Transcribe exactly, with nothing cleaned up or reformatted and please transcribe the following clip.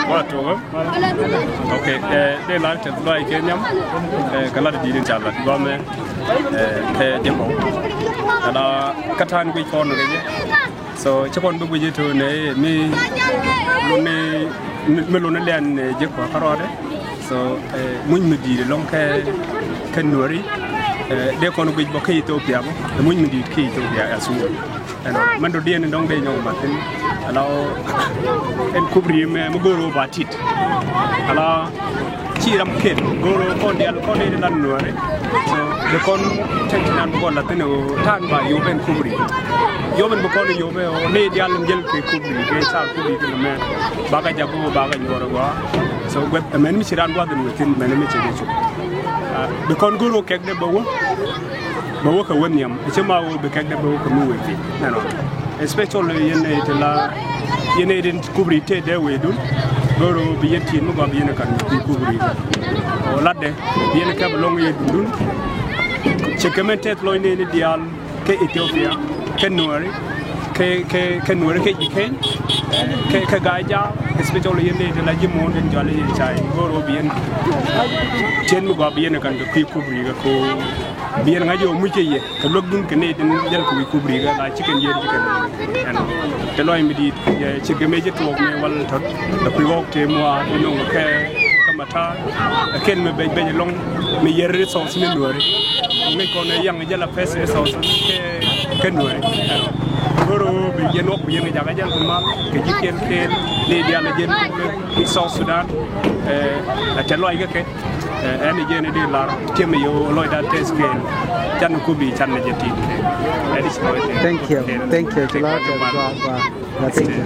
Wa tuɔkä. Ok, eh, dee lar tɛth lɔaac kɛ nhiam. Eh, kɛ lat di̱i̱t in ca lat gɔmɛ. Eh, kɛ jɛ kɔk. Kɛ la kä ta̱a̱n guic kɔn kɛ jɛ. So ci kɔn bi guic i̱ to nɛ mi luni, mi luni lɛn, eh, jɛ kɔk kärɔɔdɛ. So, eh, muc mi di̱i̱t ɛlɔ̱ŋ kɛ, kɛ Nuäri. Eh, dee kɔn guic bä kä Ethiopia bä. Muc mi di̱i̱t kä Ethiopia as well. Ɛnɔ, mɛn dɔ̱diɛn in dɔ̱ŋ dee nyɔk mat thi̱n. Ala ɔ, ɛn kubri mɛ, mi go̱o̱r ɣöö ba tit. Ala ci ram ket, go̱o̱r ɣöö kɔn diaal, kɔn diaal in lan Nuäri. So, dee kɔn tɛk ti nan bi kɔn la thi̱n ɣöö ta̱a̱n ba yop ɛn kubri. Yop ɛn bi kɔn yop ɛ ɣöö ni diaal in jäl kɛ kubri, kɛ car kubri kɛ mɛ. Bakɛ jak ɣöö bakɛ nyuɔr ɛ gɔaa. So, guɛth, ɛmɛn mi ci ran gua̱th in wethin, mɛn mi ci dee cuk. Ah, bi kɔn go̱o̱r ɣöö kɛk dee bɛ wä. Bɛ wä kɛ wä nhiam, ɛ cä ma wä bi kɛk dee bɛ wä kɛ mi wee piny. Ɛnɔ. Especially yɛn nɛy ti la, yɛn nɛy tin kubri tëë dee wee dun. Go̱o̱r ɣöö bi yɛn tin mi gɔaa bi yɛn kan bi kubri. Ɔ latdɛ, bi yɛn kɛ bi lɔŋ yɛ dundun. Cɛ kɛ mɛn tɛth lɔc nɛy ni diaal kɛ Ethiopia, kɛ Nuäri, kɛ, kɛ, kɛ Nuäri kɛ ji̱ keny, kɛ, kɛ Gaja, especially yɛn nɛy ti la ji̱ muɔ̱ɔ̱n tin jɔal i̱ cay. Go̱o̱r ɣöö bi yɛn tin mi gɔaa bi yɛn kan kɛ kui̱ kubri kɛ ko. Bi yɛn ŋa̱c yɛ ɔ muc kɛ yɛ kɛ luäk dun kɛ nɛy tin jäl kɛ wi̱i̱ kubri kɛ la ci kɛn yɛn ci kɛn. Ɛnɔ. Te lɔc mi di̱i̱t, eh, ci kɛ mëë ci tuɔɔk mëë wal tɔt. Kɛ kui̱ ɣɔk te muaar mi no̱ŋ kɛ, kɛ matar. Ɛ kɛn mi bɛc bɛc ɛlɔ̱ŋ mi yɛr resource ni Nuäri. Ŋäc kɔn ɛ yaŋ jɛ la first resource kɛ, kɛ Nuäri. Ɛnɔ. Go̱o̱r ɣöö bi yɛn wä ku yɛn kɛ jakä jäl kɛ mal kɛ ji̱ kiɛn kɛɛl ni diaal ɛ jɛn kɛ South Sudan. Eh, ɛ te lɔc kɛ kɛ. Eh, ɛn jɛn di lar tiɛm yɛ lɔcda tɛth kɛɛl. Can ku bi can jɛ tit kɛ. Ɛn ci lɔc kɛ. Thank you. Thank you. Ci lɔc kɛ. Gua, gua. Gua, thank you.